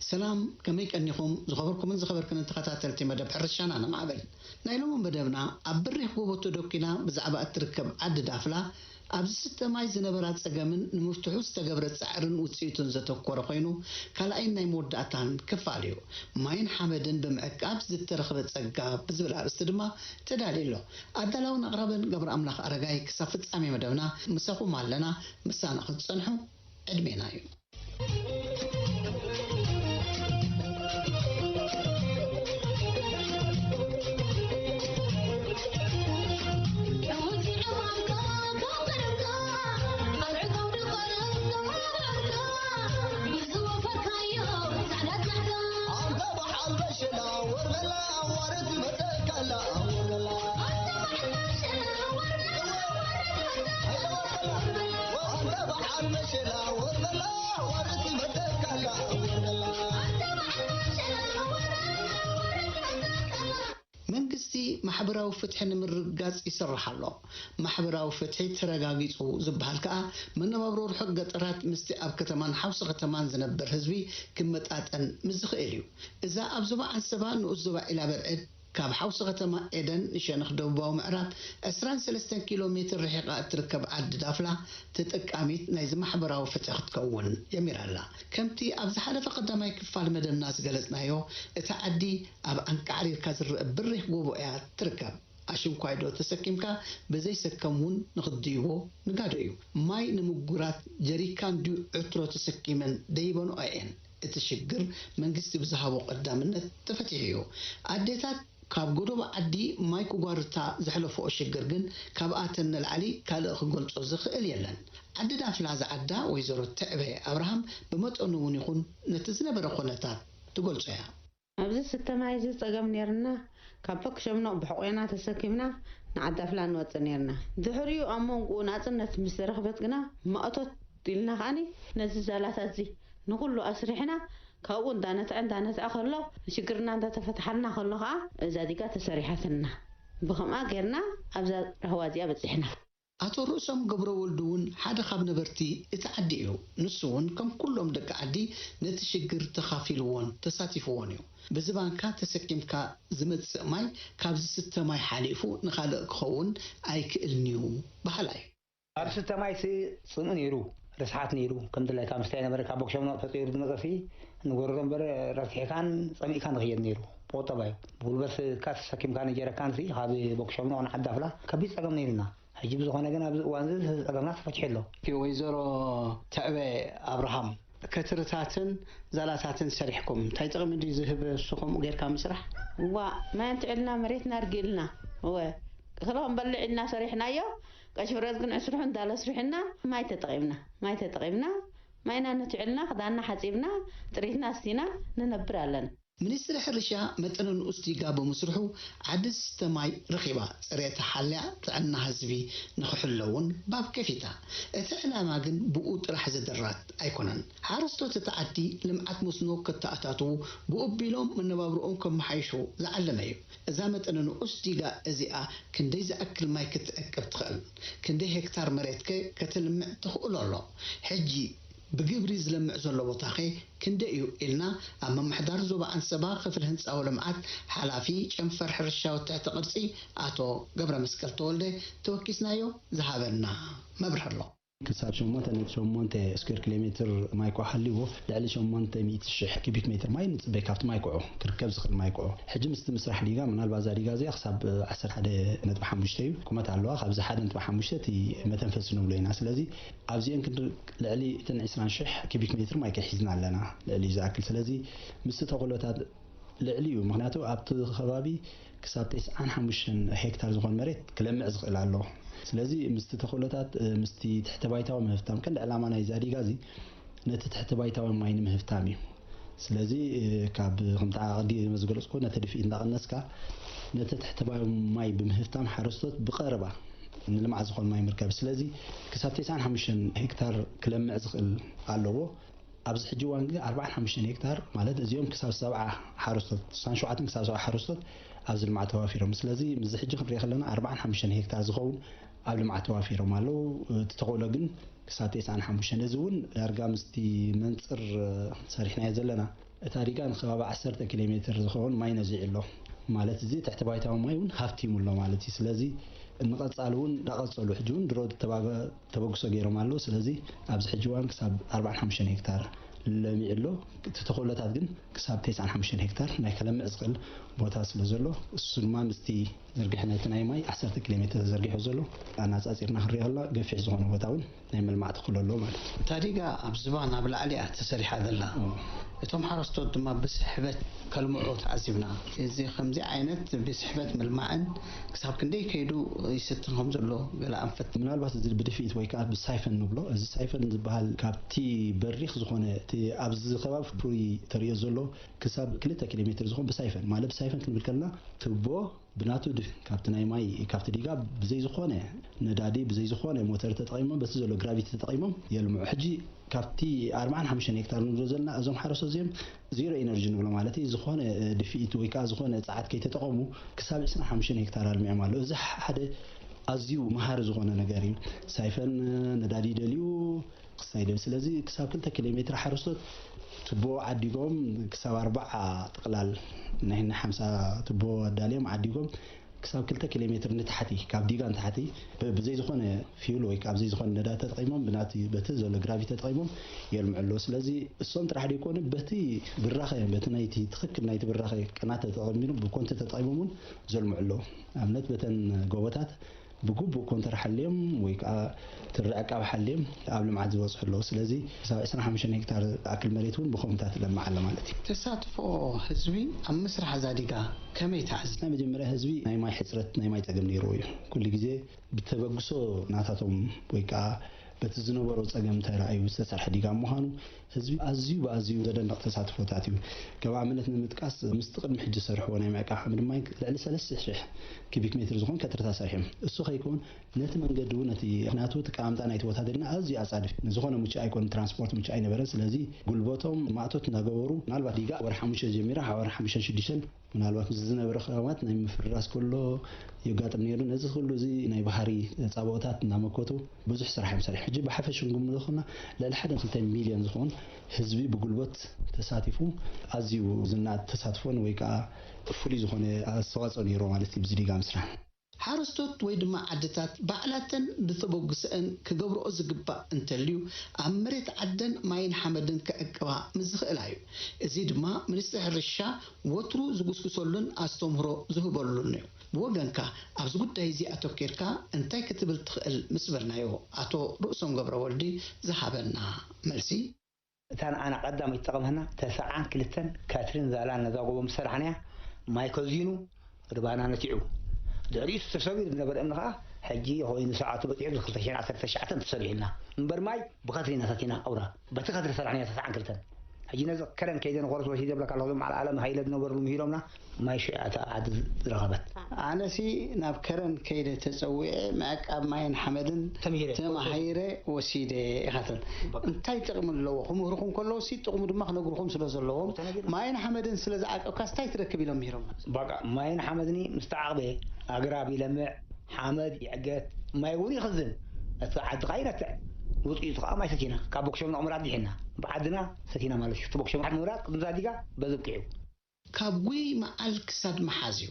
ሰላም፣ ከመይ ቀኒኹም? ዝኸበርኩምን ዝኸበርክንን ተኸታተልቲ መደብ ሕርሻና ንማዕበል። ናይ ሎሚ መደብና ኣብ በሪኽ ጎቦ ተደኲና ብዛዕባ እትርከብ ዓዲ ዳፍላ፣ ኣብ ዝስተ ማይ ዝነበራ ጸገምን ንምፍትሑ ዝተገብረ ጻዕርን ውጽኢቱን ዘተኮረ ኮይኑ፣ ካልኣይን ናይ መወዳእታን ክፋል እዩ። ማይን ሓመድን ብምዕቃብ ዝተረኽበ ጸጋ ብዝብል ኣርእስቲ ድማ ተዳልዩ ኣሎ። ኣዳላውን ኣቕራብን ገብረ ኣምላኽ ኣረጋይ። ክሳብ ፍጻሜ መደብና ምሳኹም ኣለና። ምሳና ክትጸንሑ ዕድሜና እዩ። መንግስቲ ማሕበራዊ ፍትሒ ንምርግጋጽ ይሰርሕ ኣሎ። ማሕበራዊ ፍትሒ ተረጋጊጹ ዝበሃል ከኣ መነባብሮ ርሑቕ ገጠራት ምስቲ ኣብ ከተማን ሓውሲ ከተማን ዝነብር ህዝቢ ክመጣጠን ምስ ዝኽእል እዩ። እዛ ኣብ ዞባ ዓንሰባ ንኡስ ዞባ ዒላበርዕድ ካብ ሓውሲ ከተማ ኤደን ንሸነኽ ደቡባዊ ምዕራብ ዕስራን ሰለስተን ኪሎ ሜትር ርሒቓ እትርከብ ዓዲ ዳፍላ ተጠቃሚት ናይዚ ማሕበራዊ ፍትሒ ክትከውን ጀሚራ ኣላ። ከምቲ ኣብ ዝሓለፈ ቀዳማይ ክፋል መደብና ዝገለጽናዮ፣ እታ ዓዲ ኣብ ኣንቃዕሪርካ ዝረአ በሪኽ ጎቦ እያ ትርከብ። ኣሽንኳይዶ ተሰኪምካ ብዘይ ሰከም እውን ንኽትድይቦ ንጋዶ እዩ። ማይ ንምጉራት ጀሪካን ድዩ ዕትሮ ተሰኪመን ደይበንኦ እየን። እቲ ሽግር መንግስቲ ብዝሃቦ ቀዳምነት ተፈቲሑ እዩ። ኣዴታት ካብ ጎደቦ ዓዲ ማይ ክጓርታ ዘሕለፈኦ ሽግር ግን ካብኣተን ንላዕሊ ካልእ ክገልጾ ዝኽእል የለን። ዓዲ ዳፍላ ዝዓዳ ወይዘሮ ትዕበ ኣብርሃም ብመጠኑ እውን ይኹን ነቲ ዝነበረ ኩነታት ትገልጾ እያ። ኣብዚ ዝስተ ማይ እዚ ጸገም ነይርና፣ ካብ ፖክ ሸምኖቕ ብሕቖና ተሰኪምና ንዓዲ ዳፍላ ንወጽእ ነይርና። ድሕሪኡ ኣብ መንጎኡ ናጽነት ምስ ተረኽበት ግና ማእቶት ኢልና ከኣኒ ነዚ ዛላታት እዚ ንኹሉ ኣስሪሕና፣ ካብኡ እንዳነትዐ እንዳነትዐ ከሎ፣ ሽግርና እንዳተፈትሓልና ከሎ ከኣ እዛ ዲጋ ተሰሪሓትና። ብኸምኣ ጌርና ኣብዛ ራህዋ እዚኣ በጺሕና። ኣቶ ርእሶም ገብረወልዱ እውን ሓደ ካብ ነበርቲ እቲ ዓዲ እዩ። ንሱ እውን ከም ኩሎም ደቂ ዓዲ ነቲ ሽግር ተኻፊልዎን ተሳቲፍዎን እዩ። ብዝባንካ ተሰኪምካ ዝመጽእ ማይ ካብ ዝስተ ማይ ሓሊፉ ንኻልእ ክኸውን ኣይክእልን እዩ በሃላይ እዩ። ኣብ ዝስተ ማይሲ ጽምኢ ነይሩ፣ ርስሓት ነይሩ። ከም ድላይካ ምስታይ ነበረ። ካብ ቦክሸምኖ ተጸይሩ ዝመጸሲ ንጎረሮ እምበር ረሲሕካን ጸሚእካን ንኽየድ ነይሩ። ብቁጠባ እዩ። ብጉልበትካ ተሰኪምካ ንጀረካንሲ ካብ ቦክሸምኖ ንዓዲ ዳፍላ ከቢድ ጸገም ነይሩና። ሕጂ ብዝኾነ ግን ኣብዚ እዋን እዚ ጸገምና ተፈቲሑ ኣሎ። ወይዘሮ ተዕበ ኣብርሃም፣ ከትርታትን ዛላታትን ሰሪሕኩም፣ እንታይ ጥቕሚ ድዩ ዝህብ እሱ ከምኡ ጌርካ ምስራሕ? ዋ፣ ማይ እንትዕልና መሬትና ኣርጊእልና። እወ፣ እኽሊ ክንበልዕ ኢልና ሰሪሕናዮ። ቀሺ ፍረዝ ግን ዕስርሑ እንዳለ ኣስሪሑና፣ ማይ ተጠቒምና፣ ማይ ተጠቒምና፣ ማይና ነትዕልና፣ ክዳንና ሓጺብና፣ ጥሪትና ኣስቲና ንነብር ኣለና። ሚኒስትሪ ሕርሻ መጠነ ንኡስ ዲጋ ብምስርሑ ዓዲ ዝስተ ማይ ረኺባ፣ ጽሬታ ሓልያ፣ ጥዕና ህዝቢ ንኽሕሎ እውን ባብ ከፊታ። እቲ ዕላማ ግን ብኡ ጥራሕ ዝድራት ኣይኮነን። ሓረስቶት እቲ ዓዲ ልምዓት መስኖ ከተኣታትዉ፣ ብኡ ኣቢሎም መነባብርኦም ከመሓይሹ ዝዓለመ እዩ። እዛ መጠነ ንኡስ ዲጋ እዚኣ ክንደይ ዝኣክል ማይ ክትዕቅብ ትኽእል? ክንደይ ሄክታር መሬትከ ከተልምዕ ተኽእሎ ኣሎ? ሕጂ ብግብሪ ዝለምዕ ዘሎ ቦታኸ ክንደይ እዩ? ኢልና ኣብ ምምሕዳር ዞባ ዓንሰባ ክፍሊ ህንጻዊ ልምዓት ሓላፊ ጨንፈር ሕርሻዊ ትሕቲ ቅርጺ ኣቶ ገብረመስቀል ተወልደ ተወኪስናዮ ዝሃበና መብርሂ ኣሎ። ክሳብ ሸሞንተ ነጥቢ ሸሞንተ ስኩዌር ኪሎ ሜትር ማይ ኮ ሃልይዎ፣ ልዕሊ ሸሞንተ ሚእቲ ሽሕ ኪቢክ ሜትር ማይ ንጽበይ፣ ካብቲ ማይ ኮ ክርከብ ዝኽእል ማይ ኮ። ሕጂ ምስቲ ምስራሕ ዲጋ፣ ምናልባት እዛ ዲጋ እዚኣ ክሳብ ዓሰርተ ሓደ ነጥቢ ሓሙሽተ እዩ ቁመት ኣለዋ። ካብዚ ሓደ ነጥቢ ሓሙሽተ እቲ መተንፈሲ ንብሎ ኢና። ስለዚ ኣብዚአን ክንዲ ልዕሊ እተን ዕስራን ሽሕ ኪቢክ ሜትር ማይ ከይ ሒዝና ኣለና፣ ልዕሊ ዝኣክል። ስለዚ ምስቲ ተኽእሎታት ልዕሊ እዩ። ምክንያቱ ኣብቲ ከባቢ ክሳብ ተስዓን ሓሙሽተን ሄክታር ዝኾን መሬት ክለምዕ ዝኽእል ኣሎ። ስለዚ ምስቲ ተኽእሎታት ምስቲ ትሕተ ባይታዊ ምህፍታም፣ ቀንዲ ዕላማ ናይ ዛዲጋ እዚ ነቲ ትሕተ ባይታዊ ማይ ንምህፍታም እዩ። ስለዚ ካብ ከምቲ ቅዲ ዝገለፅኩ ነቲ ድፍኢት እንዳቐነስካ ነቲ ትሕተ ባይታዊ ማይ ብምህፍታም ሓረስቶት ብቐረባ ንልምዓት ዝኾን ማይ ምርካብ። ስለዚ ክሳብ ተስዓን ሓሙሽተን ሄክታር ክለምዕ ዝኽእል ኣለዎ። ኣብዚ ሕጂ እዋን ግን ኣርባዓን ሓሙሽተን ሄክታር ማለት እዚኦም ክሳብ ሰብዓ ሓረስቶት፣ ስሳን ሸውዓተን ክሳብ ሰብዓ ሓረስቶት ኣብዚ ልምዓት ተዋፊሮም። ስለዚ ምስዚ ሕጂ ክንሪኦ ከለና ኣርባዓን ሓሙሽተን ሄክታር ዝኸውን ኣብ ልምዓት ተዋፊሮም ኣለዉ። እቲ ተኽእሎ ግን ክሳብ ተስዓን ሓሙሽተን። እዚ እውን ዳርጋ ምስቲ መንፅር ሰሪሕናዮ ዘለና እታ ዲጋ ንከባቢ ዓሰርተ ኪሎ ሜትር ዝኸውን ማይ ነዚዑ ኣሎ። ማለት እዚ ትሕተ ባይታዊ ማይ እውን ሃፍቲሙ ኣሎ ማለት እዩ። ስለዚ ንቐፃሊ እውን እንዳቐፀሉ ሕጂ እውን ድሮ ተባገ ተበግሶ ገይሮም ኣለዉ። ስለዚ ኣብዚ ሕጂ እዋን ክሳብ ኣርባዓን ሓሙሽተን ሄክታር ለሚዑ ኣሎ። እቲ ተኽእሎታት ግን ክሳብ ተስዓን ሓሙሽተን ሄክታር ናይ ከለምዕ ዝኽእል ቦታ ስለ ዘሎ፣ እሱ ድማ ምስቲ ዝርግሐ ነቲ ናይ ማይ ዓሰርተ ኪሎ ሜትር ተዘርጊሑ ዘሎ ኣነፃፂርና ክንሪኦ ከለና ገፊሕ ዝኾነ ቦታ እውን ናይ ምልማዕ ተኽእሎ ኣለዎ ማለት እዩ። እታ ዲጋ ኣብ ዝባ ናብ ላዕሊ እያ ተሰሪሓ ዘላ። እቶም ሓረስቶት ድማ ብስሕበት ከልምዑ ተዓዚብና። እዚ ከምዚ ዓይነት ብስሕበት ምልማዕን ክሳብ ክንደይ ከይዱ ይስትን ከም ዘሎ ገለ ኣንፈት። ምናልባት እዚ ብድፍኢት ወይ ከዓ ብሳይፈን ንብሎ፣ እዚ ሳይፈን ዝበሃል ካብቲ በሪኽ ዝኾነ እቲ ኣብዚ ከባቢ ፍሩይ ተሪኦ ዘሎ ክሳብ ክልተ ኪሎ ሜትር ዝኾን ብሳይፈን፣ ማለት ብሳይፈን ክንብል ከለና ቱቦ ብናቱ ድ-፣ ካብቲ ናይ ማይ፣ ካብቲ ዲጋ ብዘይ ዝኾነ ነዳዲ፣ ብዘይ ዝኾነ ሞተር ተጠቒሞም፣ በቲ ዘሎ ግራቪቲ ተጠቒሞም የልምዑ። ሕጂ ካብቲ ኣርባዓን ሓሙሽተን ሄክታር ንብሎ ዘለና፣ እዞም ሓረስቶት እዚኦም ዜሮ ኤነርጂ ንብሎ ማለት እዩ። ዝኾነ፣ እ፣ ድፍኢት ወይ ከዓ ዝኾነ ጸዓት ከይተጠቐሙ ክሳብ ዕስራን ሓሙሽተን ሄክታር ኣልሚዖም ኣለዉ። እዚ ሓደ ኣዝዩ መሃሪ ዝኾነ ነገር እዩ። ሳይፈን፣ እ፣ ነዳዲ ደልዩ ክሳይ ደብል። ስለዚ ክሳብ ክልተ ኪሎ ሜትር ሓረስቶት ቱቦ ዓዲጎም ክሳብ ኣርባዓ ጥቕላል ናይ፣ ናይ ሓምሳ ቱቦ ኣዳልዮም ዓዲጎም ክሳብ ክልተ ኪሎ ሜትር ንታሕቲ፣ ካብ ዲጋ ንታሕቲ ብ-፣ ብዘይ ዝኾነ ፊውል ወይ ካብ ዘይ ዝኾነ ነዳዲ ተጠቒሞም፣ ብናቲ በቲ ዘሎ ግራቪቲ ተጠቒሞም የልምዑ ኣለዉ። ስለዚ እሶም ጥራሕ ደይኮኑ በቲ ብራኸ፣ በቲ ናይቲ ትኽክል ናይቲ ብራኸ ቅናተ ተጠቒሞም ብኮንተ ተጠቒሞም እውን ዘልምዑ ኣለዉ። ኣብነት በተን ጎቦታት ብግቡእ ኮንተር ሓልዮም ወይ ከዓ ትሪ ዕቃብ ሓልዮም ኣብ ልምዓት ዝበፅሑ ኣለዉ። ስለዚ ክሳብ ዕስራን ሓሙሽተን ሄክታር ዝኣክል መሬት እውን ብኮምታት ለምዓ ኣሎ ማለት እዩ። ተሳትፎ ህዝቢ ኣብ ምስራሕ እዛ ዲጋ ከመይ ተዓዝብ? ናይ መጀመርያ ህዝቢ ናይ ማይ ሕፅረት፣ ናይ ማይ ፀገም ነይርዎ እዩ። ኩሉ ግዜ ብተበግሶ ናታቶም ወይ ከዓ በቲ ዝነበሮ ፀገም ተራእዩ ዝተሰርሐ ዲጋ ምዃኑ ህዝቢ ኣዝዩ ብኣዝዩ ዘደንቕ ተሳትፎታት እዩ። ከም ኣብነት ንምጥቃስ ምስቲ ቅድሚ ሕጂ ዝሰርሕዎ ናይ ምዕቃብ ሓመድ ማይ ልዕሊ ሰለስተ ሽሕ ኪቢክ ሜትር ዝኾን ከትርታት ሰሪሖም። እሱ ከይከውን ነቲ መንገዲ እውን ነቲ ምኽንያቱ እቲ ኣቀማምጣ ናይቲ ቦታ ደሊና ኣዝዩ ኣጻድፍ እዩ። ንዝኾነ ምቹእ ኣይኮነን፣ ትራንስፖርት ምቹእ ኣይነበረን። ስለዚ ጉልበቶም ማእቶት እናገበሩ ምናልባት ዲጋ ወርሒ ሓሙሽተ ጀሚራ ወርሒ ሓሙሽተን ሽዱሽተን ምናልባት ምስ ዝነበረ ክራማት ናይ ምፍርራስ ከሎ የጋጥም ነይሩ። ነዚ ኩሉ እዚ ናይ ባህሪ ተጻብኦታት እናመከቱ ብዙሕ ስራሕ እዮም ሰሪሖም። ሕጂ ብሓፈሽ ክንግምቶ ከለና ልዕሊ ሓደ ክልተ ሚልዮን ዝኸውን ህዝቢ ብጉልበት ተሳቲፉ ኣዝዩ ዝናኣድ ተሳትፎን ወይ ከዓ ፍሉይ ዝኾነ ኣስተዋፅኦ ነይሩ ማለት እዩ። ብዚ ዲጋ ምስራሕ ሓረስቶት ወይ ድማ ዓድታት ባዕላተን ብተበግሶአን ክገብርኦ ዝግባእ እንተልዩ ኣብ መሬት ዓደን ማይን ሓመድን ክዕቅባ ምስ ዝኽእላ እዩ። እዚ ድማ ሚኒስትሪ ሕርሻ ወትሩ ዝጉስጉሰሉን ኣስተምህሮ ዝህበሉን እዩ። ብወገንካ ኣብዚ ጉዳይ እዚ ኣተኪርካ እንታይ ክትብል ትኽእል ምስ በልናዮ ኣቶ ርእሶም ገብረወልዲ ዝሃበና መልሲ። እታ ንዓና ቀዳመይቲ ጠቕመትና ተስዓን ክልተን ካትሪን ዛላን ነዛ ጎቦ ምስ ሰራሕናያ ማይ ከዚኑ ርባና ነቲዑ ድሕሪኡ ተሰቢሩ ዝነበረ እምኒ ከዓ ሕጂ ኮይኑ ሰዓቱ በፂሑ ብ ክልተ ሽሕን ዓሰርተ ትሽዓተን ተሰሪሑልና እምበር ማይ ብካትሪና ሰቲና ኣውራ በቲ ካትሪ ሰራሕናያ ተስዓን ክልተን ሕጂ ነዚ ከረን ከይደ ንኾረስ ወሲደ ብለካ ኣለኹ። እዞም ዓል ኣለም ሃይለ ዝነበርሉ ምሂሮምና ማይ ሽዑ እታ ዓዲ ዝረኸበት። ኣነሲ ናብ ከረን ከይደ ተፀዊዐ ምዕቃብ ማይን ሓመድን ተምሂረ። ተማሂረ ወሲደ ኢኻተን። በቃ። እንታይ ጥቕሚ ኣለዎ? ክምህርኹም ከለዉ ሲ ጥቕሙ ድማ ክነግርኹም ስለ ዘለዎም ተነጊርና። ማይን ሓመድን ስለ ዝዓቀብካስ እንታይ ትረክብ ኢሎም ምሂሮምና። በቃ ማይን ሓመድኒ ምስ ተዓቕበ ኣግራብ ይለምዕ፣ ሓመድ ይዕገት፣ ማይ እውን ይኽዝን። እቲ ዓዲ ከዓ ይነትዕ። ውፅኢቱ ከዓ ማይ ሰቲና ካብ ቦክሾም ንምራድ ድሒና ብዓድና ሰቲና ማለት እዩ። እቲ ቦክሾም ንምራድ ቅድሚ ዛዲጋ በዚ ኣብቂዑ። ካብ ጉይ መዓል ክሳድ መሓዝ እዩ።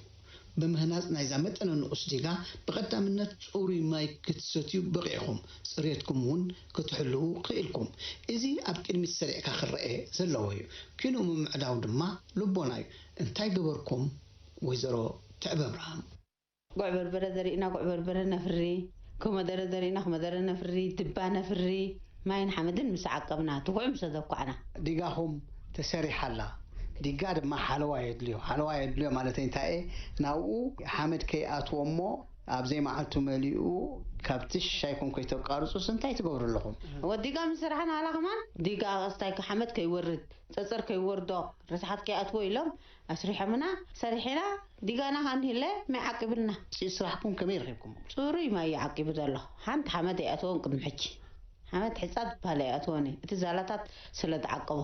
ብምህናጽ ናይዛ መጠነ ንኡስ ዲጋ ብቐዳምነት ጽሩይ ማይ ክትሰትዩ በቒዕኹም፣ ጽሬትኩም እውን ክትሕልዉ ክኢልኩም። እዚ ኣብ ቅድሚት ሰሪዕካ ክረኤ ዘለዎ እዩ። ኪንኡ ምምዕዳው ድማ ልቦና እዩ። እንታይ ገበርኩም? ወይዘሮ ትዕበ ኣብርሃም። ጉዕ በርበረ ዘሪእና ጉዕ በርበረ ነፍሪ፣ ኮመደረ ዘሪእና ኮመደረ ነፍሪ፣ ድባ ነፍሪ፣ ማይን ሓመድን ምስ ዓቀብና፣ ትኹዕ ምስ ኣዘኳዕና። ዲጋኹም ተሰሪሓ ኣላ። ዲጋ ድማ ሓለዋ የድልዮ። ሓለዋ የድልዮ ማለት እንታይ እየ? ናብኡ ሓመድ ከይኣትዎ እሞ ኣብ ዘይመዓልቱ መሊኡ ካብቲ ሽሻይኩም ከይተቃርጹስ እንታይ ትገብሩ ኣለኹም? ወዲጋ ምስ ስራሕና ኣላ ከማን ዲጋ ኣስታይ ሓመድ ከይወርድ፣ ጸጸር ከይወርዶ፣ ርስሓት ከይኣትዎ ኢሎም ኣስሪሖምና። ሰሪሕና ዲጋና ካንሂለ ማይ ዓቂብልና። ስራሕኩም ከመይ ረኺብኩም? ጽሩይ ማይ ይዓቂቡ ዘሎ። ሓንቲ ሓመድ ኣይኣትዎን ቅድሚ ሕጂ። ሓመድ ሕጻ ዝበሃል ኣይኣትዎን እዩ። እቲ ዛላታት ስለ ዝዓቀቦ።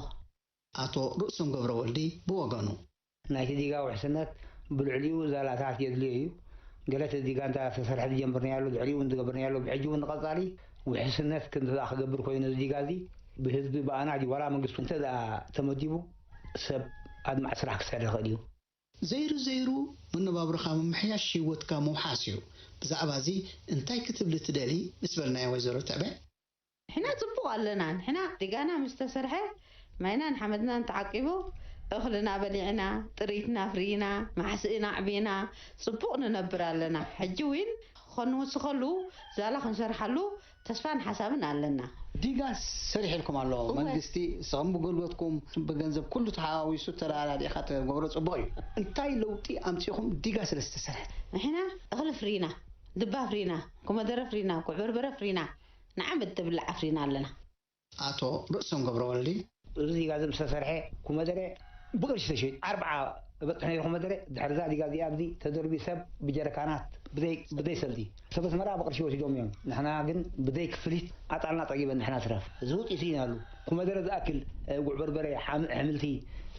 ኣቶ ርእሶም ገብረወልዲ ብወገኑ፣ ናይቲ ዲጋ ውሕስነት ብልዕሊኡ ዛላታት የድልዮ እዩ። ገለ እቲ ዲጋ እንተ ዝተሰርሐ ዝጀምርናዮ ኣሎ፣ ድሕሪኡ እውን ዝገብርናዮ ኣሎ። ብሕጂ እውን ንቐጻሊ ውሕስነት ክንተ ደኣ ክገብር ኮይኑ እዚ ዲጋ እዚ ብህዝቢ ብኣና ድዩ ዋላ መንግስቱ እንተ ደኣ ተመዲቡ ሰብ ኣድማዕ ስራሕ ክሰርሕ ይኽእል እዩ። ዘይሩ ዘይሩ መነባብሮኻ ምምሕያሽ ህይወትካ ምውሓስ እዩ። ብዛዕባ እዚ እንታይ ክትብሊ ትደሊ? ምስ በልናዮ ወይዘሮ ትዕበ። ንሕና ጽቡቕ ኣለና። ንሕና ዲጋና ምስ ተሰርሐ ማይናን ሓመድናን ተዓቂቡ፣ እኽልና በሊዕና፣ ጥሪትና ኣፍሪና፣ ማሕስእና ኣዕቢና፣ ጽቡቕ ንነብር ኣለና። ሕጂ እውን ከንውስኸሉ ዛላ ክንሰርሓሉ ተስፋን ሓሳብን ኣለና። ዲጋ ሰሪሕልኩም ኣሎ እወ። መንግስቲ፣ ንስኹም ብጉልበትኩም ብገንዘብ ኩሉ ተሓዋዊሱ ተደራዲእኻ ትገብሮ ጽቡቕ እዩ። እንታይ ለውጢ ኣምጺኹም ዲጋ ስለ ዝተሰርሐ? ንሕና እኽሊ ፍሪና፣ ድባ ፍሪና፣ ኮመደረ ፍሪና፣ ኮበርበረ ፍሪና፣ ንዓመት ትብላዕ ኣፍሪና ኣለና። ኣቶ ርእሶም ገብረወልዲ። እዚ ዲጋ እዚ ምስ ተሰርሐ ኮመደረ ብቕርሺ ተሸይጡ ኣርብዓ እበጽሕ ነይሩ ኮመደረ። ድሕሪ እዛ ዲጋ እዚኣ ኣብዚ ተደርቢ ሰብ ብጀረካናት ብዘይ ብዘይ ሰልዲ ሰብ ኣስመራ ብቕርሺ ወሲዶም እዮም። ንሕና ግን ብዘይ ክፍሊት ኣጣልና ጸጊበን ንሕና ስረፍ። እዚ ውጽኢት እዩ ናሉ። ኮመደረ ዝኣክል፣ እ፣ ጉዕ በርበረ፣ ሓም-፣ ኣሕምልቲ፣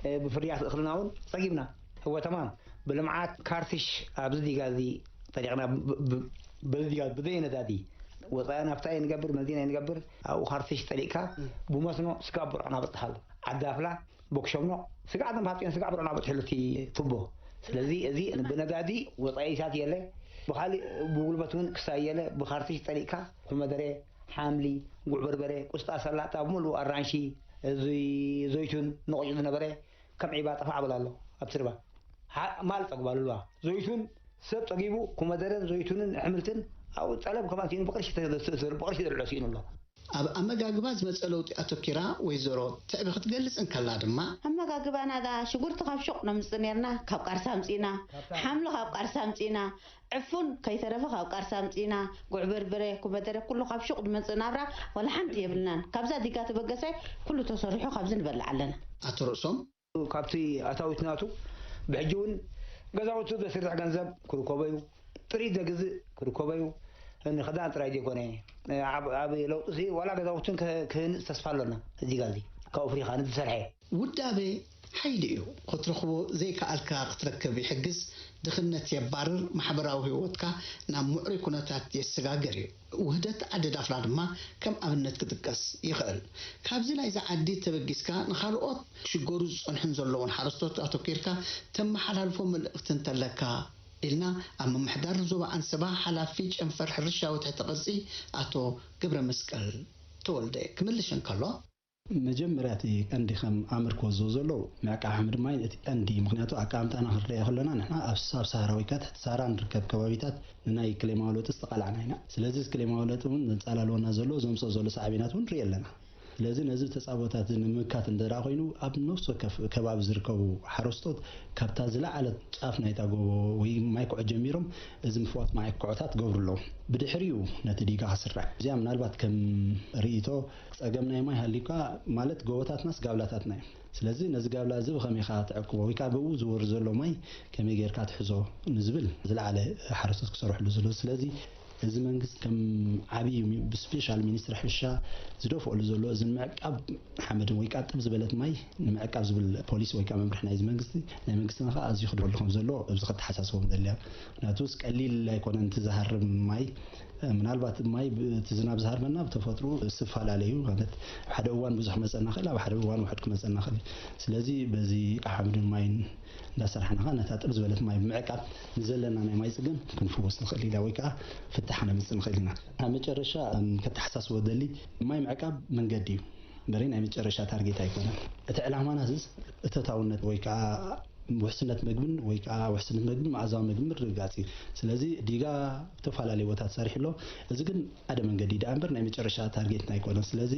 እ፣ ብፍርያት እኽልና እውን ጸጊብና። እወ ተማም። ብልምዓት ካርቲሽ ኣብዚ ዲጋ እዚ ጠሊቕና ብ-፣ ብ-፣ በዚ ዲጋ ብዘይ ነዳዲ ወፃኢ ናፍታ ኣይንገብር፣ መዚን ኣይንገብር። ኣብኡ ካርቲሽ ጠሊቕካ ብመስኖ ስጋዕ ብርዖ ናበፅሓሉ። ዓዲ ኣፍላ፣ ቦክሸምኖ፣ ስጋዕ ደም ሃፂኦን ስጋዕ ብርዖ ናበፅሕሉ እቲ ቱቦ። ስለዚ እዚ ብነዳዲ ወፃኢታት የለ፣ ብካሊእ ብጉልበት እውን ክሳይ የለ። ብካርቲሽ ጠሊቕካ ኮመደረ፣ ሓምሊ፣ ጉዕ በርበረ፣ ቁስጣ፣ ሰላጣ፣ ብምሉእ ኣራንሺ፣ እዚ ዘይቱን ነቒጹ ዝነበረ ከም ዒባ ጠፋዕ በላ ኣሎ ኣብቲ ርባ። ሓ-፣ ማል ጸግባሉ ኣለዋ። ዘይቱን ሰብ ጸጊቡ፣ ኮመደረን ዘይቱንን ኣሕምልትን ኣብኡ ጸለብ ከማን ስኢኑ ብቕርሺ ተ-፣ ተ-፣ ተ-፣ ብቕርሺ ተልዕሎ ስኢኑ ኣሎ። ኣብ ኣመጋግባ ዝመጸ ለውጢ ኣተኪራ ወይዘሮ ትዕቢ ክትገልጽ እንከላ ድማ፣ ኣመጋግባና ደኣ ሽጉርቲ ካብ ሹቕ ነምጽእ ኔርና፣ ካብ ቃርሳ ኣምጺእና፣ ሓምሊ ካብ ቃርሳ ኣምጺእና፣ ዕፉን ከይተረፈ ካብ ቃርሳ ኣምጺእና፣ ጉዕ በርበረ፣ ኮመደረ ኩሉ ካብ ሹቕ ዝመጽእ ናብራ ዋላ ሓንቲ የብልናን። ካብዛ ዲጋ ተበገሰ ኩሉ ተሰሪሑ ካብዚ ንበልዕ ኣለና። ኣቶ ርእሶም። ካብቲ ኣታዊት ናቱ ብሕጂ እውን ገዛውቲ ዘስርሕ ገንዘብ ክርከቦ እዩ፣ ጥሪት ዘግዝእ ክርከቦ እዩ። ንኽዳን ጥራይ ዘይኮነ፣ ኣብ፣ ኣብ ለውጢ እዚ ዋላ ገዛውትን ከ-፣ ክህንጽ ተስፋ ኣሎና። እዚ ጋዚ ካብ ኣፍሪኻ ንዝሰርሐ። ውዳቤ ሓይሊ እዩ። ክትረኽቦ ዘይከኣልካ ክትረክብ ይሕግዝ፣ ድኽነት የባርር፣ ማሕበራዊ ህይወትካ ናብ ምዕሩይ ኩነታት የሰጋግር እዩ። ውህደት ዓዲ ዳፍላ ድማ ከም ኣብነት ክጥቀስ ይኽእል። ካብዚ ናይዚ ዓዲ ተበጊስካ ንኻልኦት ክሽገሩ ዝጸንሑን ዘለዉን ሓረስቶት ኣተኪርካ ተመሓላልፎ መልእኽቲ እንተለካ ኢልና ኣብ ምምሕዳር ዞባ ዓንሰባ ሓላፊ ጨንፈር ሕርሻዊ ትሕተ ቅርጺ ኣቶ ገብረ መስቀል ተወልደ ክምልሽ እንከሎ፣ መጀመርያ እቲ ቀንዲ ከም ኣምር ክወስዶ ዘሎ ምዕቃብ ሓመድ ማይ እቲ ቀንዲ። ምኽንያቱ ኣቀማምጣና ክንሪኦ ከለና ንሕና ኣብ ሳብ ሳሃራ ወይ ከዓ ትሕቲ ሳሃራ ንርከብ ከባቢታት ንናይ ክሌማዊ ለውጢ ዝተቓላዕና ኢና። ስለዚ እዚ ክሌማዊ ለውጢ እውን ዘንጻላልወና ዘሎ ዘምጽኦ ዘሎ ሳዕቤናት እውን ንርኢ ኣለና። ስለዚ ነዚ ተጻቦታት እዚ ንምምካት እንተ ደኣ ኮይኑ ኣብ ነፍሲ ወከፍ ከባቢ ዝርከቡ ሓረስቶት ካብታ ዝለዓለት ጫፍ ናይታ ጎቦ ወይ ማይ ኩዖ ጀሚሮም እዚ ምፍዋስ ማይ ኩዖታት ክገብሩ ኣለዎም። ብድሕሪኡ ነቲ ዲጋ ክስራዕ። እዚኣ ምናልባት ከም ርእይቶ ጸገም ናይ ማይ ሃልዩካ ማለት ጎቦታትናስ ጋብላታትና እዮም። ስለዚ ነዚ ጋብላ እዚ ብኸመይ ኢኻ ትዕቅቦ ወይ ከዓ ብኡ ዝወርድ ዘሎ ማይ ከመይ ጌርካ ትሕዞ ንዝብል ዝለዓለ ሓረስቶት ክሰርሕሉ ዘለዉ። ስለዚ እዚ መንግስቲ ከም ዓብዪ ሚ-፣ ብስፔሻል ሚኒስትሪ ሕርሻ ዝደፍኦሉ ዘሎ እዚ ንምዕቃብ ሓመድን ወይ ከዓ ጥብ ዝበለት ማይ ንምዕቃብ ዝብል ፖሊሲ ወይ ከዓ መምርሒ ናይዚ መንግስቲ፣ ናይ መንግስትና ከዓ ኣዝዩ ክድወሉ ከም ዘሎ ኣብዚ ከተሓሳስቦም ደልያ። ምክንያቱ ቀሊል ኣይኮነን እቲ ዝሃርም ማይ። ምናልባት ማይ ብ-፣ እቲ ዝናብ ዝሃርመና ብተፈጥሮ ዝፈላለ እዩ። ማለት ኣብ ሓደ እዋን ብዙሕ ክመፀና ክእል፣ ኣብ ሓደ እዋን ውሕድ ክመፀና ክእል። ስለዚ በዚ ሓመድን ማይን እንዳሰራሕና ኸዓ ነታ ጥብ ዝበለት ማይ ብምዕቃብ ንዘለና ናይ ማይ ጽገም ክንፍውስ ንኽእል ኢና ወይ ከኣ ፍታሕ ነምጽእ ንኽእል ኢና። ኣብ መጨረሻ፣ እም፣ ከተሓሳስቦ ደሊ ማይ ምዕቃብ መንገዲ እዩ እምበሪ ናይ መጨረሻ ታርጌት ኣይኮነን። እቲ ዕላማና ዝስ እተታውነት ወይ ከኣ ውሕስነት መግብን ወይ ከኣ ውሕስነት መግብን መኣዛዊ መግብን ምርግጋጽ እዩ። ስለዚ ዲጋ ዝተፈላለዩ ቦታ ተሰሪሑ ኣሎ። እዚ ግን ሓደ መንገዲ ደኣ እምበር ናይ መጨረሻ ታርጌትና ኣይኮነን። ስለዚ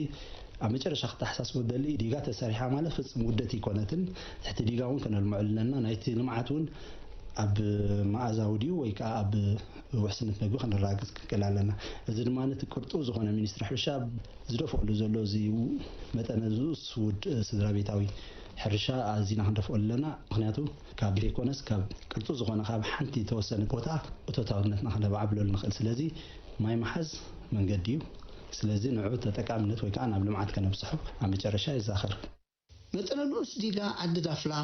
ኣብ መጨረሻ ክተሓሳስቦ ደሊ፣ ዲጋ ተሰሪሓ ማለት ፍጹም ውደት ኣይኮነትን። ትሕቲ ዲጋ እውን ከነልምዖ ኣለና። ናይቲ ልምዓት እውን ኣብ መኣዛዊ ድዩ ወይ ከዓ ኣብ ውሕስነት መግቢ ከነረጋግጽ ክንክእል ኣለና። እዚ ድማ ነቲ ቅርጡ ዝኾነ ሚኒስትሪ ሕርሻ ዝደፍኦሉ ዘሎ እዚ መጠነ ንኡስ ውድ ስድራ ቤታዊ ሕርሻ ኣዚና ክንደፍኦ ኣለና። ምኽንያቱ ካብ ዘይኮነስ ካብ ቅርጡ ዝኾነ ካብ ሓንቲ ተወሰነ ቦታ እቶታውነትና ከነባዕብለሉ ንኽእል። ስለዚ ማይ ምሓዝ መንገዲ እዩ። ስለዚ ንዑ ተጠቃምነት ወይ ከዓ ናብ ልምዓት ከነብፅሖ ኣብ መጨረሻ ይዛኸር። መጠነ ንኡስ ዲጋ ዓዲ ዳፍላ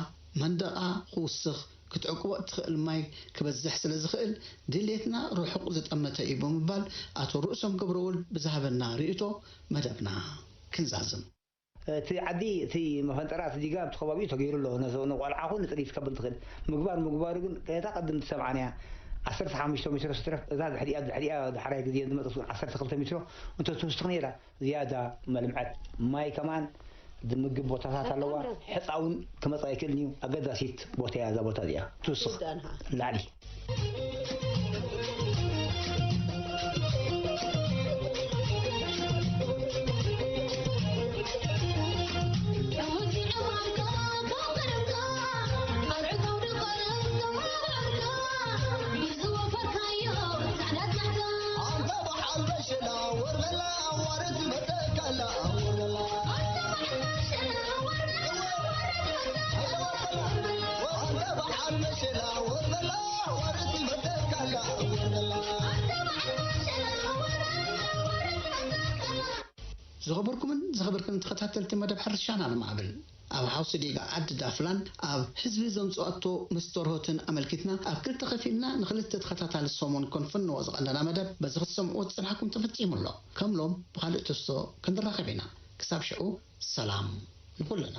መንደቓ ክውስኽ፣ ክትዕቅቦ እትኽእል ማይ ክበዝሕ ስለ ዝኽእል ድሌትና ርሑቕ ዝጠመተ እዩ ብምባል ኣቶ ርእሶም ገብረወልድ ብዝሃበና ርእይቶ መደብና ክንዛዝም። እቲ ዓዲ እቲ መፈንጠራ እቲ ዲጋ ኣብቲ ከባቢኡ ተገይሩ ኣሎ። ነዚ ንቆልዓ ኹን ንጥሪት ከብል ትኽእል ምግባር ምግባሩ ግን እታ ቅድም ትሰምዓን እያ። ዓሰርተ ሓሙሽተ ሜትሮ ስትረፍ እዛ ድሕሪኣ ድሕሪኣ ድሓራይ ግዜ ዝመፀት እውን ዓሰርተ ክልተ ሜትሮ እንተትውስኽ ነይራ ዝያዳ መልምዐት ማይ ከማን ዝምግብ ቦታታት ኣለዋ። ሕፃ እውን ክመፃ ኣይክእልን እዩ። ኣገዳሲት ቦታ እያ እዛ ቦታ እዚኣ ትውስኽ ይወዳንሃ። ላዕሊ ዝኸበርኩምን ዝኸበርክን ተኸታተልቲ መደብ ሕርሻና ንማዕብል፣ ኣብ ሓውሲ ዲጋ ዓዲ ዳፍላን ኣብ ህዝቢ ዘምፅኣቶ መስተርሆትን ኣመልኪትና ኣብ ክልተ ከፊልና ንክልተ ተኸታታሊ ሰሙን ከንፍንዎ ዝቐነና መደብ በዚ ክትሰምዕዎ ዝፀናሕኩም ተፈፂሙ ኣሎ። ከም ሎም ብኻልእ ትሕዝቶ ክንራኸብ ኢና። ክሳብ ሽዑ ሰላም ንኹልና።